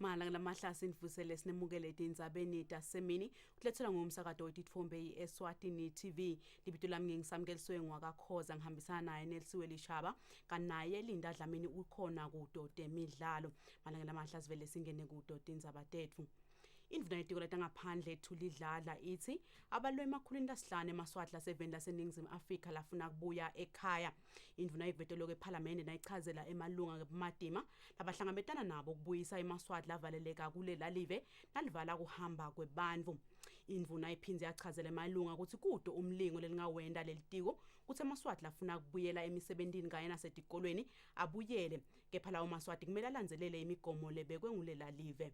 Malanga lamahla sinivusele sinemukele tindzabeni tasemini kulethelwa ngumsakato wetitfombe i-Eswatini TV. Libito lami ngingisamukelisiwe ngwakakhoza ngihambisana naye Nelsiwe Lishaba kanti naye Linda Dlamini ukhona kuto temidlalo. Malanga lamahla sivele singene kuto tindzaba tetfu. Indvuna yetiko letangaphandle Thuli Dladla itsi abalwe emakhulwini lasihlanu emaswati laseveni laseNingizimu Afrika lafuna kubuya ekhaya. Indvuna ivete lokhu ephalamende nayichazela emalunga ngebumatima labahlangabetana nabo kubuyisa emaswati lavaleleka kulela live nalivala kuhamba kwebantfu. Indvuna iphindze yachazela emalunga kutsi kude umlingo lelingawenta lelitiko kutsi emaswati lafuna kubuyela emisebentini kanye nasetikolweni abuyele kepha lawo maswati kumele alandzelele imigomo lebekwe ngulela live.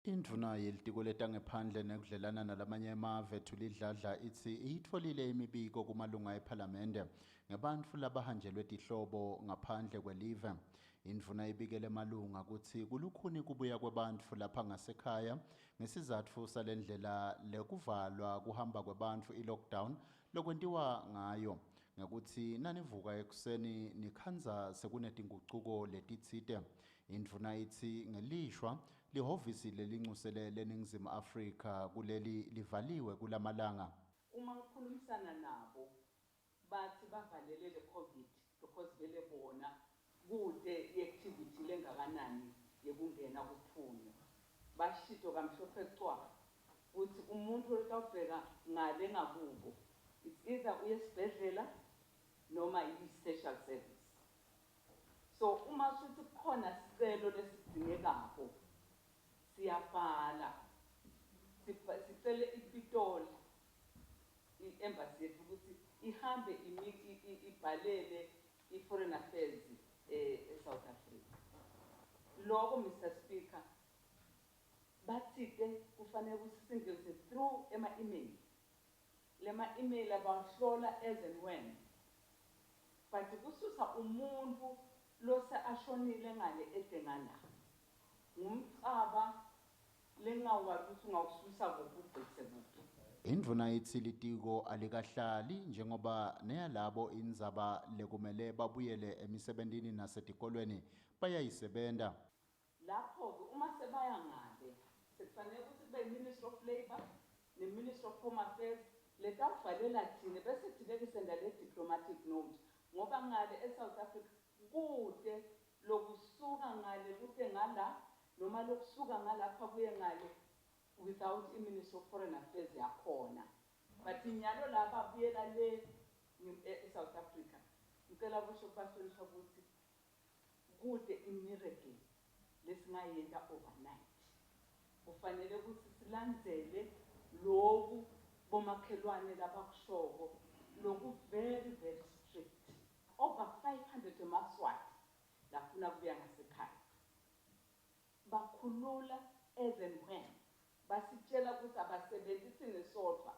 Indvuna yelitiko letangephandle nekudlelana nalamanye emave Thuli Dladla itsi iyitfolile imibiko kumalunga ephalamende ngebantfu labahanjelwe tihlobo ngaphandle kwelive. Indvuna ibikele emalunga kutsi kulukhuni kubuya kwebantfu lapha ngasekhaya ngesizatfu salendlela lekuvalwa kuhamba kwebantfu i-lockdown lokwentiwa ngayo ngekutsi nanivuka ekuseni nikhandza sekunetingucuko letitsite. Indvuna itsi ngelishwa lihhovisi lelincusele leNingizimu Afrika kuleli livaliwe kulamalanga. Uma ngikhulumisana nabo bathi bavalele le COVID because vele bona kute i-activity lengakanani yekungena kuphunywa. Bashito kamhlophe cwa kutsi umuntu lotawubheka ngale ngakubo it's either uye esibhedlela noma i-social service. So uma shuthi kukhona sicelo lesidzingekako siyabhala sicele iPitoli i-embassy yethu ukuthi ihambe ibhalele i-Foreign Affairs e-South Africa. Loko Mr Speaker batsite kufanele ukuthi singenise through ema-email. Lema-email abawahlola as and when. But kususa umuntfu lose ashonile ngale ete ngala ngumcaba lengawati kutsi ungawususa kuphi ugcitse kuphi. Indvuna itsi litiko alikahlali njengoba neyalabo indzaba lekumele babuyele emisebentini nasetikolweni bayayisebenta. Lapho-ke uma sebaya ngale sekufanele kutsi kube yi-Ministry of Labour ne-Ministry of Home Affairs letawubhalela thine bese thine-ke senda le diplomatic note ngoba ngale e-South Africa kute lokusuka ngale kute ngala noma lokusuka ngalapha kuye ngale without i-Ministry of Foreign Affairs yakhona. But nyalo la babuyela le e-South Africa ngicela kusho kubahlonishwa ukuthi kute i-miracle lesingayenta overnight. Kufanele ukuthi silandzele loku bomakhelwane labakushoko loku very very strict. Over 500 emaswati lafuna kubuya ngasekhaya. Bakhulula as and when basitshela ukuthi abasebenzi thina sodwa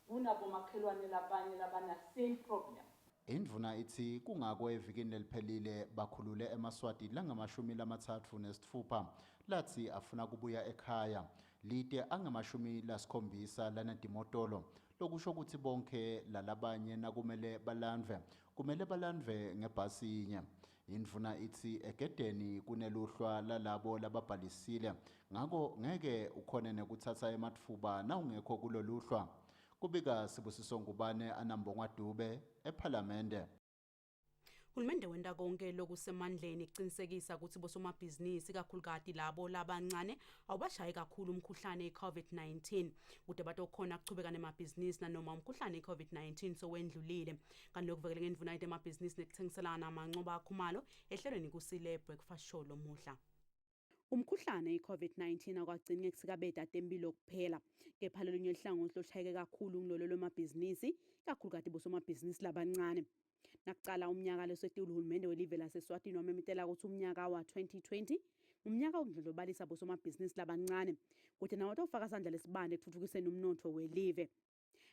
kunabomakhelwane labanye labana same problem. Indvuna itsi kungako evikini leliphelile bakhulule emaswati langamashumi lamatsatfu nesitfupha latsi afuna kubuya ekhaya lite angamashumi lasikhombisa lanetimotolo lokusho kutsi bonkhe lalabanye nakumele balandvwe kumele balandvwe ngebhasi yinye. Indvuna itsi egedeni kuneluhlwa lalabo lababhalisile ngako ngeke ukhone nekutsatsa ematfuba nawungekho kuloluhlwa. Kubika Sibusiso Ngubane Anambongwa Dube ePhalamende. Hulumende wenta konke lokusemandleni kucinisekisa kutsi bosomabhizinisi ikakhulukati labo labancane awubashayi kakhulu umkhuhlane i-COVID-19 kute batokhona kuchubeka nemabhizinisi nanoma umkhuhlane i-COVID-19 sowendlulile. Kanti lokuvekele ngendvuna yetemabhizinisi nekutsengiselana Mancoba Khumalo ehlelweni kusile Breakfast Show lomuhla. Umkhuhlane i-COVID-19 akwagcini ngekusikabeta temphilo kuphela kepha lolunye luhlangothi loshayeke kakhulu ngilolo lwemabhizinisi ikakhulukati bosomabhizinisi labancane. Nakucala umnyaka losetulu hulumende welive laseSwatini wamemetela kutsi umnyaka wa-2020 ngumnyaka wokudlondlobalisa bosomabhizinisi labancane kute nawo atofaka sandla lesibane ekutfutfukiseni umnotfo welive.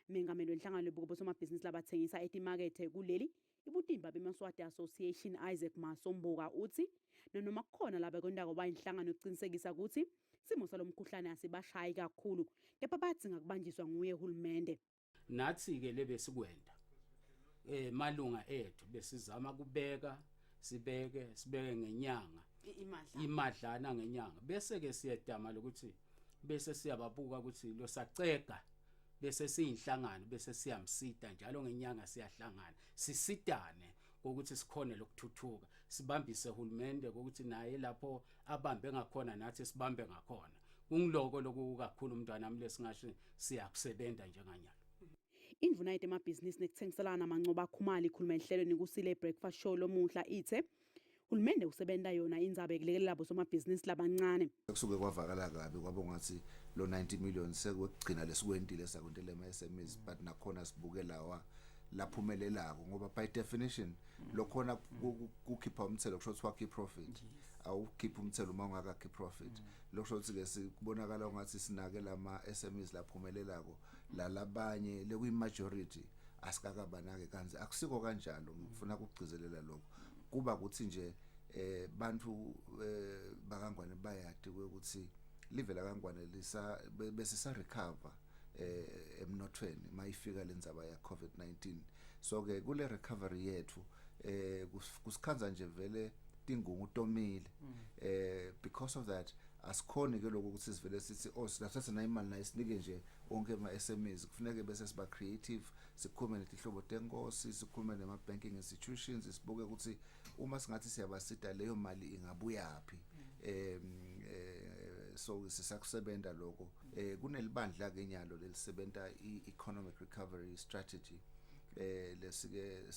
Mengameli wenhlangano lebuka bosomabhizinisi labatsengisa etimakethe kuleli ibutimba bemaswati Association Isaac Masombuka utsi nanoma kukhona labekwentako bayinhlangano ekucinisekisa kutsi simo salomkhuhlane asibashayi kakhulu kepha badzinga kubanjiswa nguye hulumende. Nathi-ke lebesikwenta malunga ethu besizama kubeka sibeke sibeke ngenyanga. Imadlana. Imadlana ngenyanga. Bese ke siyedama lokuthi bese siyababuka ukuthi losacega bese siyinhlangano bese siyamsita njalo ngenyanga siyahlangana sisitane ukuthi sikhone lokuthuthuka sibambise uhulumende ukuthi naye lapho abambe ngakhona nathi sibambe ngakhona kungiloko lokukakhulu mntwana lesingasho siyakusebenza njenganyalo. Indvuna yetemabhizinisi nekutsengiselana Mancoba Khumalo ikhuluma enhlelweni kusile Breakfast Show lomuhla ithe hulumende usebenta yona indzaba ekulekelela bosomabhizinisi labancane. Kusuke kwavakala kabi kwabo ngathi lo 90 million sekwekugcina lesikwentile sakwentele ama SMEs, but nakhona sibuke lawa laphumelelako ngoba by definition lokhona kukhipha umthelo kusho ukuthi wakhe profit, awukhipha umthelo uma ungakakhi profit. Lokusho ukuthi ke sikubonakala ngathi sinake lama SMEs laphumelelako, lalabanye lekuyi majority asikakabanake, kanti akusiko kanjalo. Ngifuna ukugcizelela lokho kuba ukuthi nje bantu bakangwane bayadi ukuthi live lakangwane lisa bese sa recover emnothweni mayifika lendzaba ya COVID-19. So ke kule recovery yethu kusikhanza nje vele tingungu tomile. Because of that asikhoni ke lokho ukuthi sivele sithi, oh, sinathatha na imali nayo sinike nje onke ama SMEs. Kufuneke bese siba creative, sikhulume netihlobo tenkosi, sikhulume nema banking institutions, sibuke ukuthi uma singathi siyabasita leyo mali ingabuyaphi. So sisakusebenta lokho. Kunelibandla ke nyalo lelisebenta i-economic recovery strategy lesike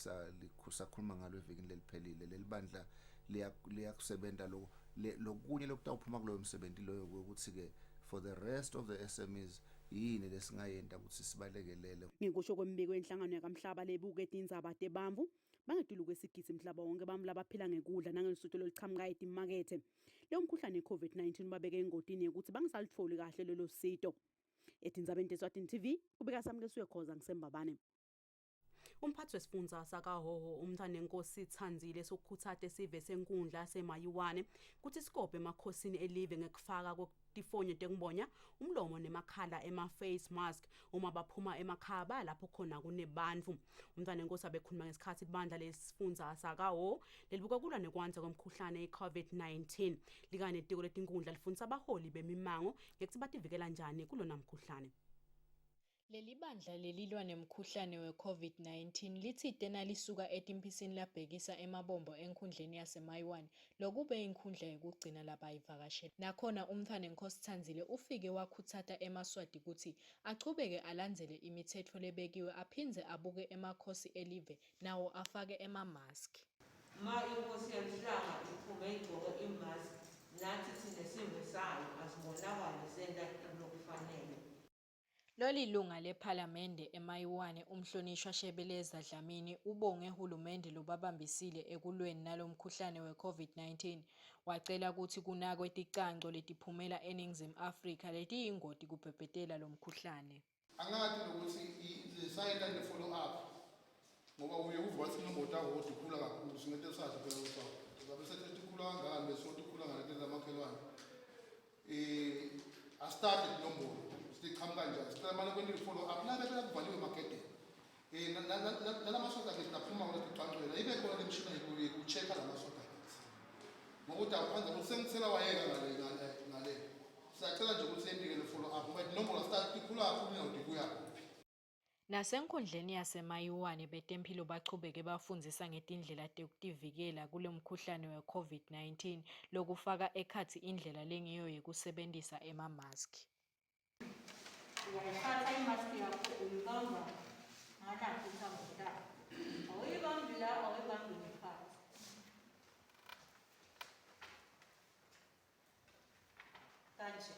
sakhuluma ngalo evikini leliphelile. Lelibandla liyakusebenta lokho. Lokunye lokutawuphuma kuloyo msebenzi loyo ukuthi ke for the rest of the SMEs yini lesingayenta ukuthi sibalekelele. Ngekusho kwembiko yenhlangano yakamhlaba lebuke tindzaba tebantfu, bangetulu kwesigidzi mhlaba wonke bantfu labaphila ngekudla nangelusito loluchamuka etimakethe. Leyo mkhuhlane i-COVID-19 babeke engotini yokuthi bangasalitfoli kahle lolo sito. Etindzabeni teSwatini TV, kubika Samke Khoza ngisembabane. Umphathi wesifundza sakaHhohho umntfwanenkosi Tsandzile sokukhutsate sive senkundla semayiwane kutsi sikophe emakhosini elive ngekufaka kwetifonyo tekumbonya umlomo nemakhala, ema-face mask, uma baphuma emakhaya baya lapho khona kunebantfu. Umntfwanenkosi abekhuluma ngesikhatsi libandla lesifundza sakaHhohho lelibuka kulwa nekwandza kwemkhuhlane i-COVID-19 likanye netiko letinkundla lifundisa abaholi bemimango ngekutsi bativikela njani kulona mkhuhlane. Leli bandla lelilwa nemkhuhlane we-COVID-19 litsite nalisuka etimphisini labhekisa emabombo enkhundleni yaseMayiwane, lokube inkhundla yekugcina labayivakashela. Nakhona umntfwanenkosi Tsandzile ufike wakhutsata emaSwati kutsi achubeke alandzele imitsetfo lebekiwe, aphindze abuke emakhosi elive nawo afake emamaski. Ma inkosi yemhlanga iphume igcoke imask, nathi thine sive sayo asibonakale senta lokufanele. Lolilunga lephalamende eMayiwane umhlonishwa Shebeleza Dlamini ubonge hulumende lobabambisile ekulweni nalomkhuhlane we-COVID-19, wacela kutsi kunakwe ticanco letiphumela eNingizimu Afrika letiyingoti kubhebhetela lomkhuhlane. Angati nokuthi sayenta ne-follow up ngoba uye uve wathi inombolo tahodi ikhula kakhulu, singete sazi phela ukuthi zabe sethi tikhula kangani, bese tikhula ngale zamakhelwane. Asitati tinombolo siqhamuka kanjani, sicela mane kwenta i-follow up nabe phela kuvaliwe emagedeni nalamasoda kithi naphuma kona ticwancwela ibe khona lemishina yoku-check-a lamasoda kithi ngokuthi awukhanza ukuthi sengithela wayeka ngale ngale ngale. Siyacela nje ukuthi yentike le follow up ngoba inombolo asitati tikhula kakhulu niyawude kuya kuphi. Nasenkhundleni yaseMayiwane betemphilo bachubeke bafundzisa ngetindlela tekutivikela kulomkhuhlane we-COVID-19, lokufaka ekhatsi indlela lengiyo yekusebentisa emamaski. Uyayithatha imaski yakho, uyibamba ngalapho ithambo lakho, awuyibambi la, awuyibambi ngephansi kanje,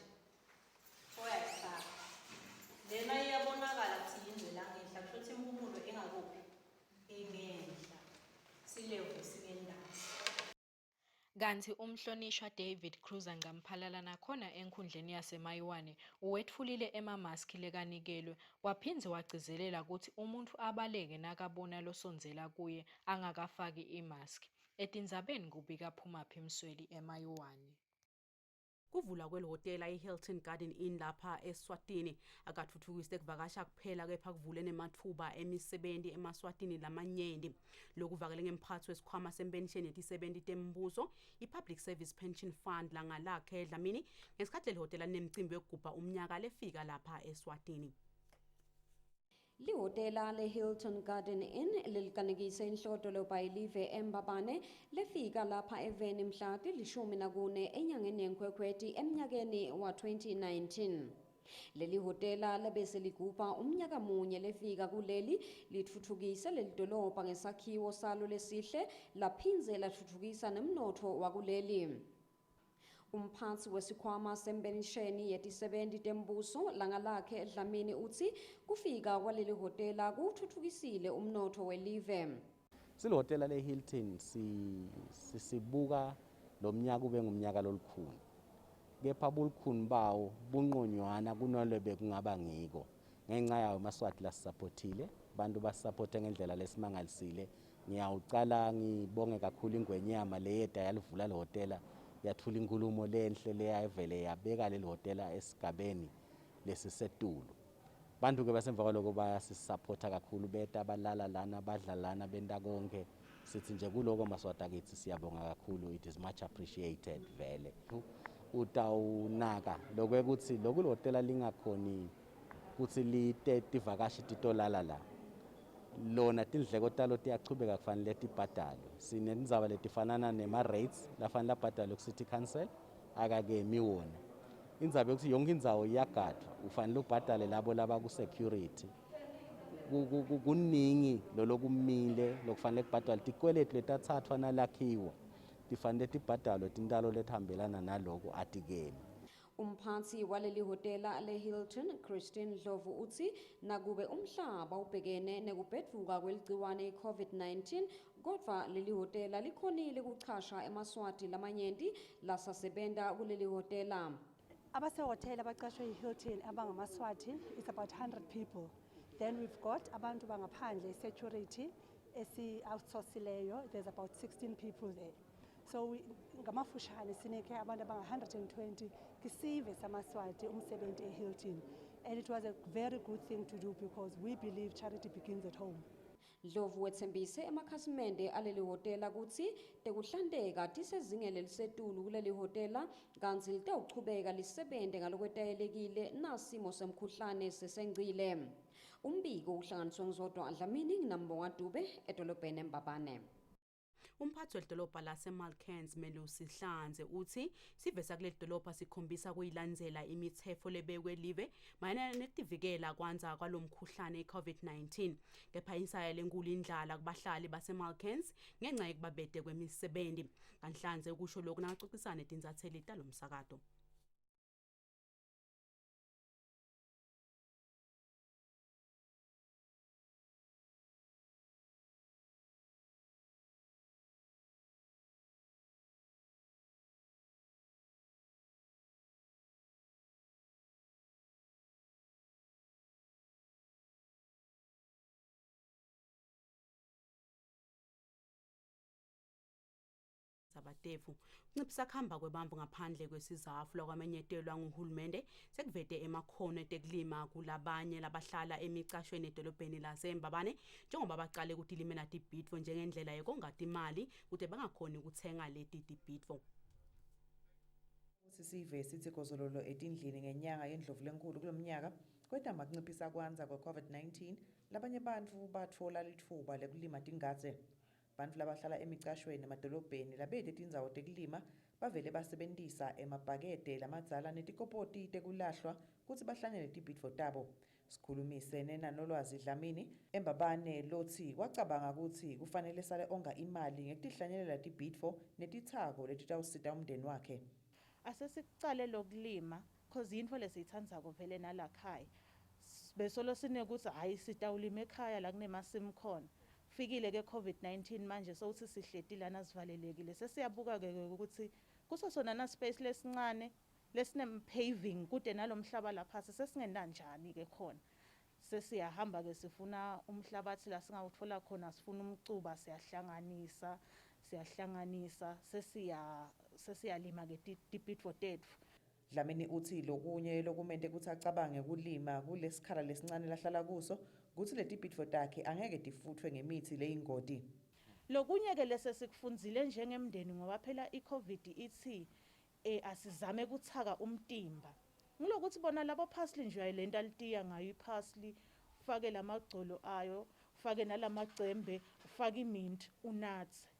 uyayifaka lena, iyabonakala ukuthi yindlu langenhla, kusho ukuthi impumulo engakuphi, ingenhla, silevu singendasi. Kanti umhlonishwa David Cruiser Ncamphalala nakhona enkhundleni yaseMayiwane uwetfulile emamaski lekanikelwe, waphindze wagcizelela kutsi umuntfu abaleke nakabona losondzela kuye angakafaki imaski. Etindzabeni kubika Phumaphi Msweli eMayiwane. Kuvulwa kwelihhotela i-Hilton Garden Inn lapha eSwatini akatfutfukisi kuvakasha kuphela kepha kuvule nematfuba emisebenti emaSwatini lamanyenti. Lokuvakele ngemphatsi wesikhwama sempensheni yetisebenti tembuso i-Public Service Pension Fund Langalakhe Dlamini ngesikhathi lelihhotela linemcimbi wekugubha umnyaka lefika lapha eSwatini. Lihhotela le-Hilton Garden Inn lelikanekise inhloko-dolobha yelive eMbabane lefika lapha eveni mhla ti-14 enyangeni yeNkhwekhweti emnyakeni wa-2019. Leli hhotela lebese ligubha umnyaka munye lefika kuleli litfutfukise lelidolobha ngesakhiwo salo lesihle laphindze latfutfukisa nemnotfo wakuleli. Umphatsi wesikhwama sempensheni yetisebenti tembuso Langalakhe Dlamini utsi kufika kwaleli hhotela kutfutfukisile umnotfo welive. Silihhotela le-Hilton sisibuka lo mnyaka ube ngumnyaka lolukhuni, kepha bulukhuni bawo bunqonywana kunalo bekungaba ngiko ngenxa yawo emaSwati lasisaphothile, bantu basisapothe ngendlela lesimangalisile. Ngiyawucala ngibonge kakhulu ingwenyama leyeta yalivula lihhotela, yathula inkhulumo lenhle leyayivele yabeka leli hhotela esigabeni lesisetulu. Bantu-ke basemva kwaloko bayasisapotha kakhulu, beta balala lana, badla lana, benta konke. Sithi nje kuloko maSwati akithi siyabonga kakhulu, it is much appreciated vele. Utawunaka lokwekuthi loku lihhotela lingakhoni kutsi lite tivakashi titolala la, lona tindleko talo tiyachubeka kufanele tibhadalwe. Sinendzaba letifanana nema-rates lafanele abhadalwe ku-city council, akakemi wona. Indzaba yokuthi yonke indzawo iyagadvwa, ufanele ubhadale labo labaku-security. Kuningi lolokumile lokufanele kubhadalwe. Tikweletu letatsathwa nalakhiwa tifanele tibhadalwe, tintalo letihambelana naloko atikemi. Umphatsi waleli hhotela le-Hilton Christine Ndlovu utsi nakube umhlaba ubhekene nekubhedvuka kweligciwane i-COVID-19 kodvwa leli hhotela likhonile kuchasha emaSwati lamanyenti lasasebenta kuleli hhotela. Abasehhotela abaqashwe yi-Hilton abangamaswati it's about 100 people. Then we've got abantu bangaphandle security esi-outsourcileyo, there's about 16 people there. So ngamafushane sinike abantu abanga-120 kisive samaswati umsebenzi eHilton. And it was a very good thing to do because we believe charity begins at home. Ndlovu wetsembise emakhasimende aleli hhotela kutsi tekuhlanteka tisezingeni lelisetulu kuleli hhotela kantsi litawuchubeka lisebente ngalokwetayelekile nasimo semkhuhlane sesengcile. Umbiko uhlanganiswe ngizodwa Dlamini nginambonga Dube edolobheni eMbabane. Umphathi welidolobha laseMalkerns Melusi Hlanze utsi sive sakuleli dolobha sikhombisa kuyilandzela imitsetfo lebekwe live mayelana nekuvikela kwandza kwalomkhuhlane i-COVID-19. Kepha insaya lenkulu indlala kubahlali baseMalkerns ngenxa yekubabete kwemisebenti. Kanhlanze ukusho lokhu nakacocisana netinsatseli talomsakato. Sabatefu kunciphisa kuhamba kwebantfu ngaphandle kwesizafu lokwamenyetelwa nguhulumende sekuvete emakhono etekulima kulabanye labahlala emicashweni edolobheni laseMbabane njengoba bacale kutilimela tibhidvo njengendlela yekonga timali kute bangakhoni kutsenga leti tibhidvo. Sisive sithi gozololo etindlini ngenyanga yendlovu lenkulu kulomnyaka kwetama kunciphisa kwandza kwe-COVID-19, labanye bantfu batfola litfuba lekulima tingadze. Bantfu labahlala emicashweni emadolobheni labete tindzawo tekulima bavele basebentisa emabhakede lamadzala netikopoti tekulahlwa kutsi bahlanyele tibhidvo tabo. Sikhulumisene naNolwazi Dlamini eMbabane lotsi wacabanga kutsi kufanele sale onga imali ngekutihlanyelela tibhidvo netitsako letitawusita umndeni wakhe. Asesikucale lokulima cause yintfo lesiyitsandzako vele nalakhaya. Besolo sinekuthi hhayi sitawulima ekhaya la kunemasimu khona. Fikile ke COVID-19 manje sowuthi sihleti lana sivalelekile. Sesiyabuka ke ukuthi kuso sona na space lesincane lesine-paving kude nalomhlaba laphasi sesingena njani ke khona. Sesiyahamba ke sifuna umhlabathi la singawuthola khona, sifuna umcuba, siyahlanganisa sesiyalima ke tibhidvo tetfu. Dlamini utsi lokunye lokumente kutsi acabange kulima kulesikhala lesincane lahlala kuso kutsi letibhidvo takhe angeke tifutfwe ngemitsi leyingoti. Lokunye-ke lesesikufundzile njengemndeni ngoba phela i-COVID ithi asizame kuthaka umtimba. Ngilokuthi bona labo parsley nje uyayilenta litiya ngayo i-parsley, ufake lamagcolo ayo, ufake nalamacembe, ufake imint unatse.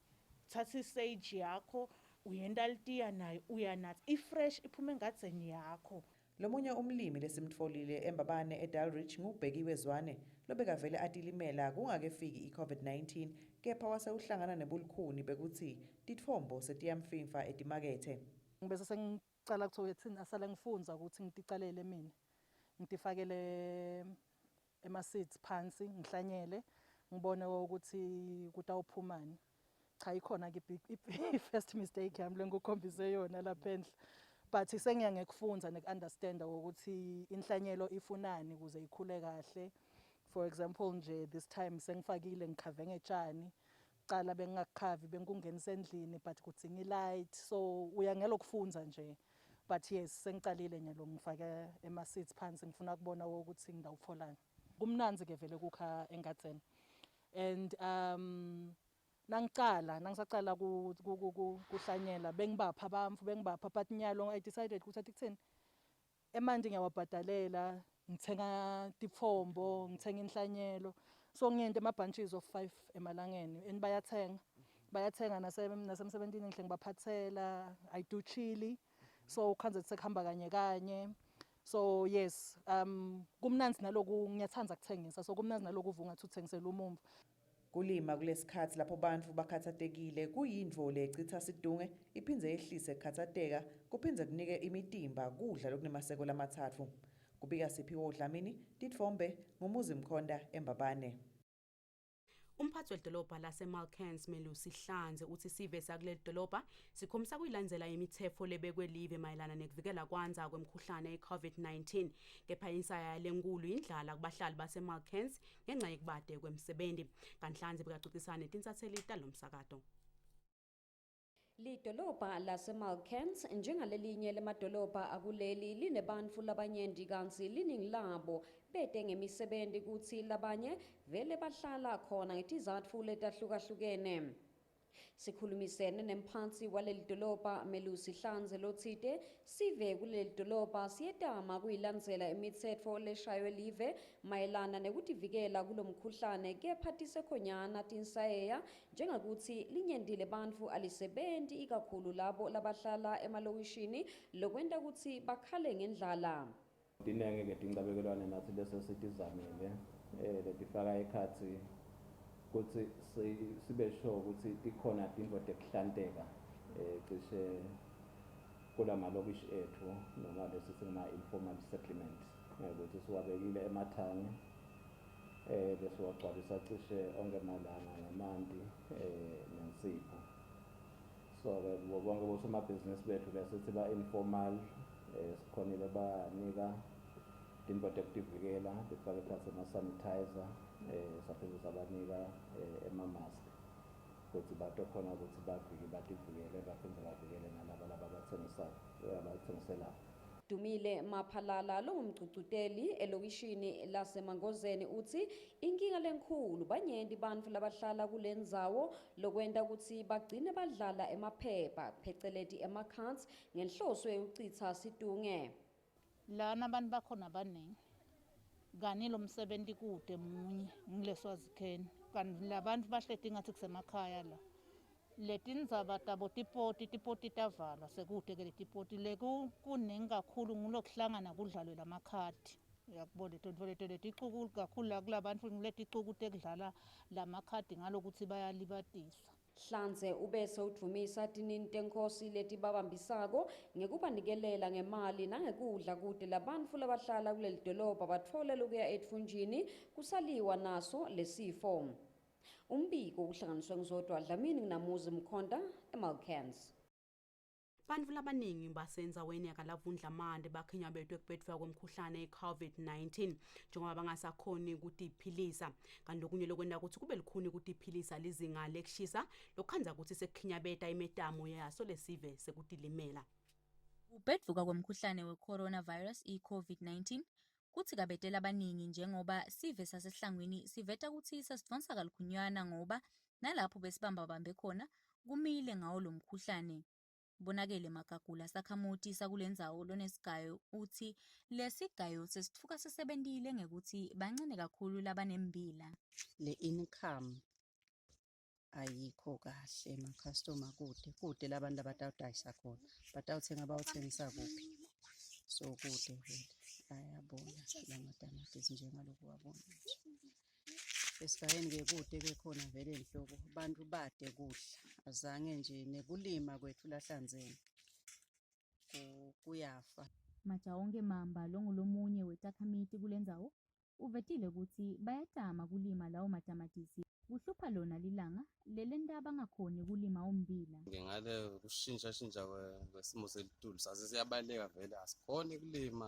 Thatha i-sage yakho uyenta litiya nayo uyanatsa. I-fresh iphuma engadzeni yakho. Lomunye umlimi lesimtfolile eMbabane eDalrich nguBhekiwe Zwane lobekavele atilimela kungakefiki i-COVID-19 kepha wase uhlangana nebulukhuni bekuthi titfombo setiyamfimfa etimakethe. Ngibese sengicala kuthiwa thina asale ngifundza ukuthi ngiticalele mina ngitifakele ema-seeds phansi ngihlanyele ngibone ukuthi kutawuphumani. Cha, ikhona-ke i-first mistake yami lengikukhombise yona lapha enhla, but sengiya ngekufundza neku-understanda ukuthi inhlanyelo ifunani ukuze ikhule kahle. For example nje, this time sengifakile ngikhave ngetshani. Cala bengingakukhavi, bengikungenisa endlini, but kudzinga i-light, so uya ngelokufundza nje. But yes, sengicalile nyalo, ngifake ema-seeds phansi, ngifuna kubona ukuthi ngidawutfolani. Kumnandzi-ke vele kukha engadzeni and nangicala nangisacala kuhlanyela bengibapha abamfu bengibapha, but nyalo I decided ukuthi athi kutheni emanti ngiyawabhadalela, ngithenga tipfombo, ngithenga inhlanyelo, so ngiyente ama-bunches of 5 emalangeni and bayathenga, bayathenga nasemsebentini ngihle ngibaphathela. I do chili, so ukhandze sekuhamba kanye kanye. So yes, kumnandzi naloku, ngiyathanda kuthengisa, so kumnandzi naloku uva ungathi uthengisela umuntfu. Kulima kulesikhatsi lapho bantfu bakhatsatekile kuyintfo lecitsa sidunge, iphindze yehlise kukhatsateka, kuphindze kunike imitimba kudla lokunemaseko lamatsatfu. Kubika Siphiwo Dlamini, titfombe nguMuzi Mkhonta eMbabane. Umphathi wedolobha laseMalkerns Melusi Hlanze uthi sive sakuleli dolobha sikhombisa kuyilandzela imitsetfo lebekwe live mayelana nekuvikela kwandza kwemkhuhlane i-COVID-19, kepha insaya lenkulu indlala kubahlali baseMalkerns ngenxa yekubate kwemsebenti. Kanhlanze bekacocisana netinsatseli talomsakato. Lidolobha laseMalkerns njengalelinye lemadolobha akuleli linebantfu labanyenti, kantsi liningi labo bete ngemisebenti, kutsi labanye vele bahlala khona ngetizatfu letahlukahlukene. Sikhulumisene nemphatsi waleli dolobha Melusi Hlanze lotsite sive kuleli dolobha siyetama kuyilandzela imitsetfo leshaywe live mayelana nekutivikela kulomkhuhlane, kepha tisekhonyana tinsayeya njengekutsi linyenti lebantfu alisebenti, ikakhulu labo labahlala emalokishini, lokwenta kutsi bakhale ngendlala. Tinenge-ke tincabekelwane natsi lese sitizamile letifaka ekhatsi kutsi sibe sure ukuthi tikhona tintfo tekuhlanteka cishe kulamalokishi ethu noma lesi singama-informal settlement, ukuthi siwabekile emathangi lesiwagcwalisa cishe onke malanga ngemanti nensipho. So-ke kubo bonke bosomabhizinisi bethu lesithi ba-informal sikhonile banika tintfo tekutivikela letifaka ekhatsi ema-sanitizer, saphinde sabanika ema-mask kutsi batokhona ukuthi bavike bativikele baphinde bavikele nalaba lababathengisayo abathengiselako. Dumile Maphalala longumgcugcuteli elokishini laseMangozeni utsi inkinga lenkhulu banyenti bantfu labahlala kulendzawo, lokwenta kutsi bagcine badlala emaphepha pheceleti ema-cards ngenhloso yekucitsa situnge. Lana abantu bakhona baningi, kani lo msebenzi kude munye ngileswazikheni, kanti labantu bahleti ngathi kusemakhaya la. Letindzaba tabo tipoti, tipoti tavalwa, sekude ke letipoti le kuningi kakhulu ngulokuhlangana kudlalwe lamakhadi. Uyakubona leto ntfo leto leticuku kakhulu la kulabantu nguleticuku tekudlala lamakhadi ngalokuthi bayalibatisa. Hlanze ubese udvumisa tinini tenkhosi letibabambisako ngekubanikelela ngemali nangekudla kute labantfu labahlala kuleli dolobha batfole lokuya etfunjini kusaliwa naso lesifo. Umbiko uhlanganiswe ngizodwa Dlamini Nginamuzi Mkhonta eMalkerns. Bantfu labaningi basendzaweni yakaLavundlamande bakhinyabetwe kubetfwa kwemkhuhlane i-COVID-19 njengoba bangasakhoni kutiphilisa. Kanti lokunye lokwenta kutsi kube lukhuni kutiphilisa lizinga lekushisa lokukhandza kutsi sekukhinyabeta imetamo yaso lesive sekutilimela. Kubhedvuka kwemkhuhlane we-coronavirus i-COVID-19 kutsikabete labaningi njengoba sive saseSihlangwini siveta kutsi sesidvonsa kalukhunwana ngoba nalapho besibambabambe khona kumile ngawo lomkhuhlane. Bonakele Magagula sakhamuti sakulendzawo lonesigayo utsi lesigayo sesitfuka sisebentile ngekutsi bancane kakhulu labanembila. Le income ayikho kahle emakhastoma kude kude labantu abatawudayisa khona batawuthenga bawuthengisa kuphi so kude vele ayabona la matamatisi njengaloku wabona nje esigayeni-ke kude-ke khona vele enhloko bantu bade kudla azange nje nekulima kwethu lahlanzeni kuyafa Majawonke Mamba longulomunye wetakhamiti kulendzawo uvetile kutsi bayatama kulima lawo matamatisi kuhlupha lona lilanga lelenta bangakhoni kulima ummbila. Ngale kushintsha shintsha kwesimo selitulu sase siyabaleka vele asikhoni kulima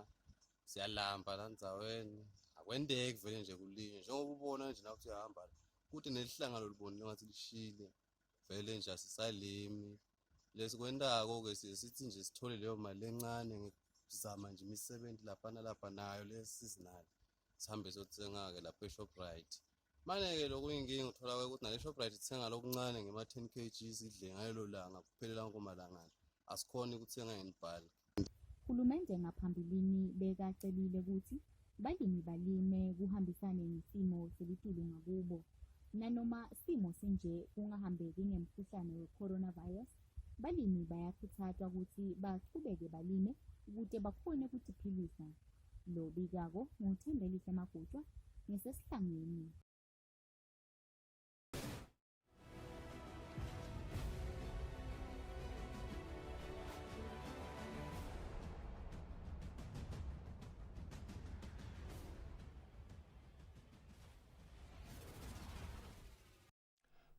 siyalamba la ndzaweni akwenteki vele nje kulinywa njengoba ubona nje nawuthi uyahamba kude nelihlanga lolubonile ngathi lishile vele nje asisalimi lesikwentako-ke siye sithi nje sithole leyo mali lencane ngekuzama nje imisebenzi lapha nalapha nayo lesizinalo sihambe siyothenga-ke lapha eShoprite. Mane-ke lokuyinkinga uthola-ke ukuthi nale Shoprite ithenga lokuncane ngema-10 kg sidle ngalelo langa kuphelela wonke malangana asikhoni ukuthenga in bulk. Hulumende ngaphambilini bekacelile kutsi balimi balime kuhambisane nesimo selitulu ngakubo. Nanoma simo sinje kungahambeki ngemkhuhlane we-coronavirus, balimi bayakhutsatwa kutsi bachubeke balime kute bakhone kutiphilisa. Lobikako nguThembelihle Magutshwa ngeseSihlangwini.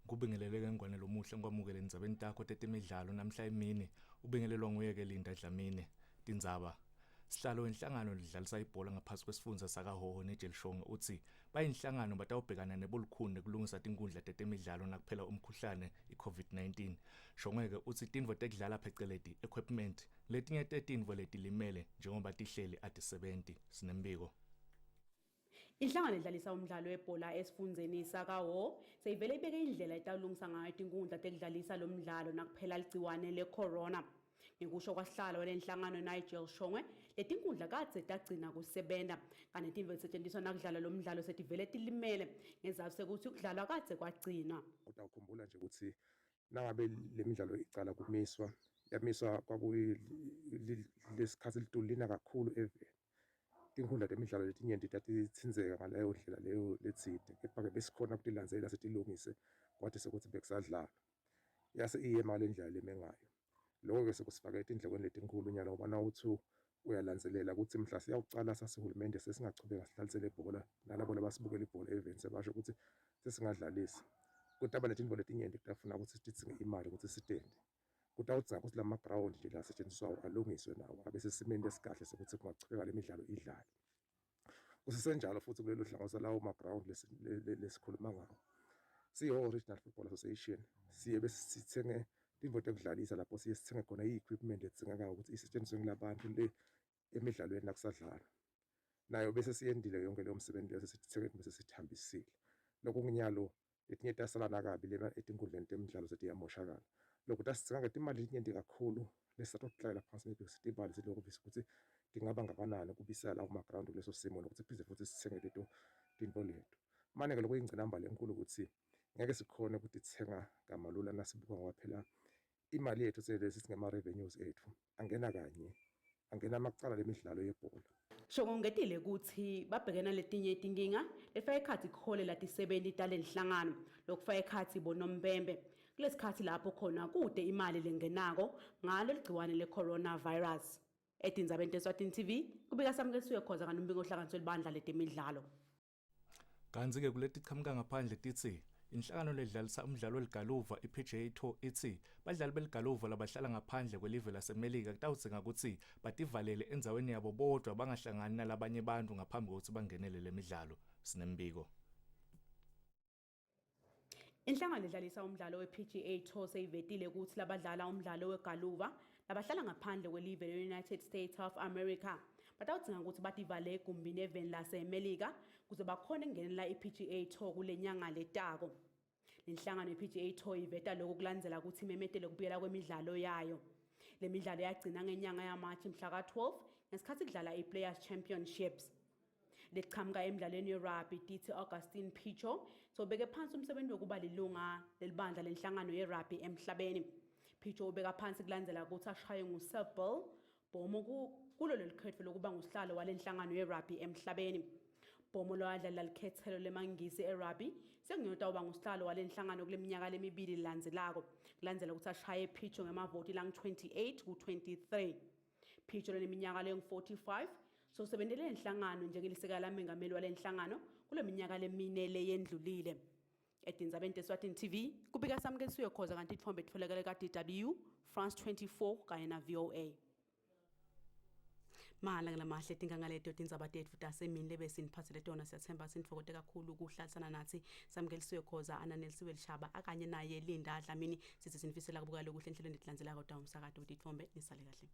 Kubingeleleke ngwane lomuhle ngikwamukele endzabeni takho tetemidlalo namhla emini ubingelelwa nguye ke Linda Dlamini tindzaba Sihlalo wenhlangano lidlalisa ibhola ngaphasi kwesifundza sakaHhohho Nigel Shongwe utsi bayinhlangano batawubhekana nebulukhuni nekulungisa tinkundla tetemidlalo nakuphela umkhuhlane i-COVID-19. Shongwe-ke utsi tintfo tekudlala pheceleti equipment letinye tetintfo letilimele njengoba tihleli atisebenti. Sinembiko. Inhlangano edlalisa umdlalo webhola esifundzeni sakaHhohho seyivele ibeke indlela etawulungisa ngayo tinkundla tekudlalisa lo mdlalo nakuphela ligciwane le-corona. Ngekusho kwasihlalo walenhlangano Nigel Shongwe, letinkundla kadze tagcina kusebenta kanti tintfo letisetjentiswa nakudlalwa lo mdlalo setivele tilimele ngesizatfu sekutsi kudlalwa kadze kwagcinwa. Utawukhumbula nje ukuthi nangabe le midlalo icala kumiswa yamiswa kwakuyilesikhathi litulu lina kakhulu eveni tinkhundla temidlalo letinyenti tatitsintseka ngaleyo ndlela leyo letsite kepha-ke besikhona kutilandzelela sitilungise kwatise kutsi bekusadlalwa yase iyema ngale ndlela leme ngayo loko-ke sekusifake etindlekweni letinkhulu nyalo ngoba nawutsi uyalandzelela kutsi mhla siyawucala sasihulumende sesingachubeka sidlalisele ibhola nalabo labasibukela ibhola eveni sebasho kutsi sesingadlalisi kutaba netintfo letinyenti kutafuna kutsi tidzinge imali kutsi sitente Kutawudzinga kutsi lamagrawundi nje lasetjenziswako alungiswe nawo abe sesimeni lesikahle sekuthi kungachubeka le midlalo idlale. Kusesenjalo futhi kulelo hlangothi lawo magrawundi lesikhuluma ngawo. Siyi-Hhohho Regional Football Association siye bese sithenge tintfo tekudlalisa lapho siye sithenge khona i-equipment ledzingekako ukuthi isetshenziswe ngulabantu le emidlalweni nakusadlalwa. Nayo bese siyendile yonke leyo msebenzi leyo sesithenge bese sithambisile. Lokunginyalo Letinye tasala nakabi lena etinkundleni temidlalo setiyamoshakala. Lokhu tasidzinga ngetimali letinyenti kakhulu lesisatokuhlalela phansi maybe sitibale silokuvisa ukuthi tingaba ngakanani kubisela lawo magrawundi kuleso simo nokuthi phinde futhi sithenge leto tinto leto. Mane-ke lokuyingcinamba lenkulu ukuthi ngeke sikhone ukutithenga kamalula nasibuka ngoba phela imali yethu selesi ngema-revenues ethu angena kanye angena amacala lemidlalo yebhola. Shongongetile kutsi babhekene naletinye tinkinga lefaka ekhatsi kuholela tisebenti talenhlangano lokufaka ekhatsi bonompempe kulesikhatsi lapho khona kute imali lengenako ngalo ligciwane le-coronavirus. Etindzabeni teSwatini TV kubika Samkelisiwe Khoza nganombiko ohlanganiswe libandla letemidlalo. Kantsi-ke kuletichamuka ngaphandle titsi inhlangano ledlalisa umdlalo weligaluva i-PGA Tour itsi badlali beligaluva labahlala ngaphandle kwelive laseMelika kutawudzinga kutsi bativalele endzaweni yabo bodvwa bangahlangani nalabanye bantfu ngaphambi kwekutsi bangenele lemidlalo. Sinembiko. Inhlangano edlalisa umdlalo we-PGA Tour seyivetile kutsi labadlala umdlalo wegaluva Labahlala ngaphandle kwelive le-United States of America batawudzinga ukuthi bativale egumbini eveni laseMelika kuze bakhone kungenela i-PGA Tour kule nyanga letako. Lenhlangano ye-PGA Tour iveta lokhu kulandzela ukuthi imemetele kubuyela kwemidlalo yayo. Le midlalo yagcina ngenyanga yaMarch mhla ka-12 ngesikhathi kudlala i-Players Championships. Lekuchamuka emidlalweni yerugby titsi Augustine Pichot sobeke phansi umsebenzi wokuba lilunga lelibandla lenhlangano yerugby emhlabeni. Pichot ubeka phansi kulandzela ukuthi ashaye nguSeb Bhomo kulo leli khetfo lokuba ngusihlalo walenhlangano yerugby emhlabeni. Bhomo lowadlala likhethelo lemangisi erugby sekungiyotawuba ngusihlalo walenhlangano kule minyaka lemibili lelandzelako kulandzela ukuthi ashaye Pichot ngemavoti langu-28 ku-23. Pichot loneminyaka lengu-45 sosebentele lenhlangano njengelisekela lamengameli walenhlangano kule minyaka lemine leyendlulile. Etindzabeni teSwatini TV kubika Samkelisiwe Khoza kanti itfombe itfolakele ka-DW, France 24 kanye na-VOA. Mahala ngalamahle tinkangaleto tindzaba tetfu tasemini lebe siniphathele tona siyathemba sinitfokote kakhulu kuhlalisana nathi Samkelisiwe Khoza Ananelisiwe Lishaba akanye naye Linda Dlamini sithi sinifisela kubuka lokuhle enhlelweni letilandzelako tawumsakato wetitfombe nisale kahle.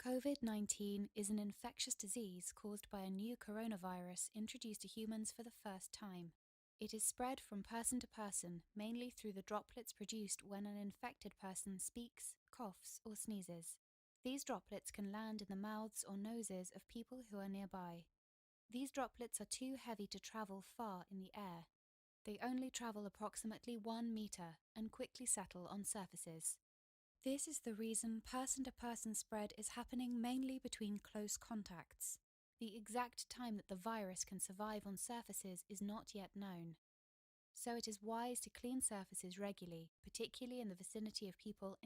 COVID 19 is an infectious disease caused by a new coronavirus introduced to humans for the first time. It is spread from person to person mainly through the droplets produced when an infected person speaks, coughs, or sneezes. These droplets can land in the mouths or noses of people who are nearby. These droplets are too heavy to travel far in the air. They only travel approximately 1 meter and quickly settle on surfaces. This is the reason person to person spread is happening mainly between close contacts. The exact time that the virus can survive on surfaces is not yet known. So it is wise to clean surfaces regularly, particularly in the vicinity of people.